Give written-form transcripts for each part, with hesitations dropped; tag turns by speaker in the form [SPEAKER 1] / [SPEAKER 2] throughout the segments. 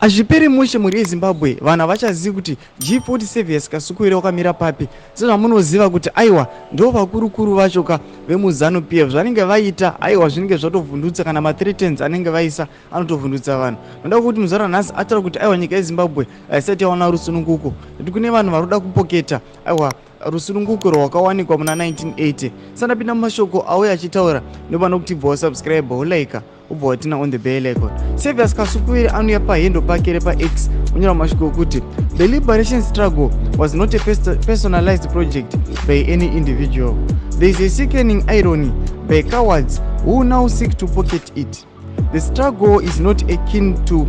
[SPEAKER 1] Hazviperi mushe, mhuri yeZimbabwe. Vanhu havachazivi kuti G40 Saviour Kasukuwere wakamira papi, sezvamunoziva kuti aiwa, ndo vakurukuru vacho ka vemuZANU PF. Zvanenge vaita, aiwa, zvinenge zvatovhundutsa, kana mathreats anenge vaisa anotovhundutsa vanhu. Noda kuti muzara nhasi ataura kuti aiwa, nyika yeZimbabwe haisati yawana rusununguko, nekuti kune vanhu vari kuda kupoketa, aiwa, rusununguko rwakawanikwa muna 1980. Sandapinda mumashoko auya achitaura, nopano kuti bva wasubscribe, wolike, ubva waturn on the bell icon. Saviour Kasukuwere anouya pahandle pake repaX, onyora mashoko ekuti, "The liberation struggle was not a personalized project by any individual. There is a sickening irony by cowards who now seek to pocket it. The struggle is not akin to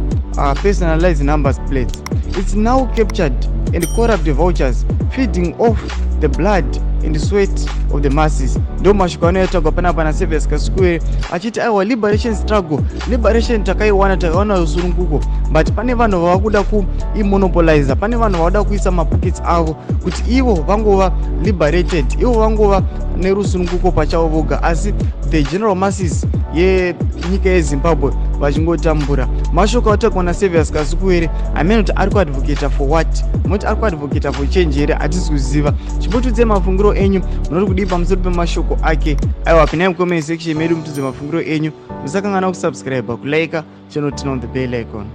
[SPEAKER 1] personalized numbers plates. It's now captured and corrupt vultures feeding off the blood and sweat of the masses." Ndo mashoko anoyatagwa panapa naSaviour Kasukuwere achiti aiwa, liberation struggle, liberation takaiwana, takawana rusununguko, but pane vanhu vava kuda kuimonopoliza, pane vanhu vava kuda kuisa mapockets avo kuti ivo vangova liberated, ivo vangova nerusununguko pachavo voga, asi the general masses yenyika yeZimbabwe vachingotambura. Mashoko atagwa naSaviour Kasukuwere, hamene kuti ari kuadvocata for what. Munoti ari kuadvocata for change here? Hatisi kuziva. Chimbotiudzai mafungiro enyu, munoti kudii pamusoro pemashoko ake? Aiwa, pinai mucomment section medu, mutudze mafungiro enyu. Musakanganwa kusubscribe, kulike, channel, turn on the bell icon.